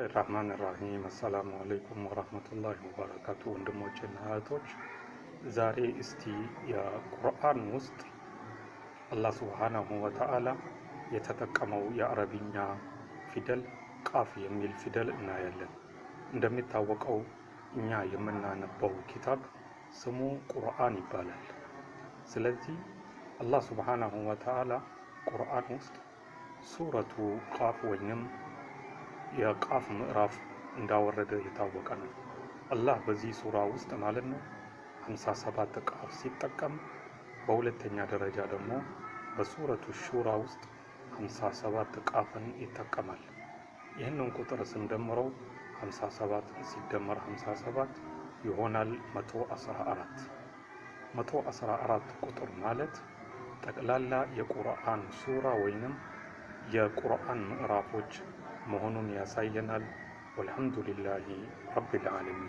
ራህማን ራሂም፣ አሰላሙ አለይኩም ወራህመቱላሂ ወበረካቱ። ወንድሞቼና እህቶች፣ ዛሬ እስቲ የቁርአን ውስጥ አላህ ሱብሓነሁ ወተዓላ የተጠቀመው የአረብኛ ፊደል ቃፍ የሚል ፊደል እናያለን። እንደሚታወቀው እኛ የምናነበው ኪታብ ስሙ ቁርአን ይባላል። ስለዚህ አላህ ሱብሓነሁ ወተዓላ ቁርአን ውስጥ ሱረቱ ቃፍ ወይንም የቃፍ ምዕራፍ እንዳወረደ የታወቀ ነው። አላህ በዚህ ሱራ ውስጥ ማለት ነው 57 ቃፍ ሲጠቀም፣ በሁለተኛ ደረጃ ደግሞ በሱረቱ ሹራ ውስጥ 57 ቃፍን ይጠቀማል። ይህንን ቁጥር ስንደምረው 57 ሲደመር 57 ይሆናል 114። 114 ቁጥር ማለት ጠቅላላ የቁርአን ሱራ ወይንም የቁርአን ምዕራፎች መሆኑን ያሳየናል። ወልሐምዱሊላሂ ረቢል ዓለሚን።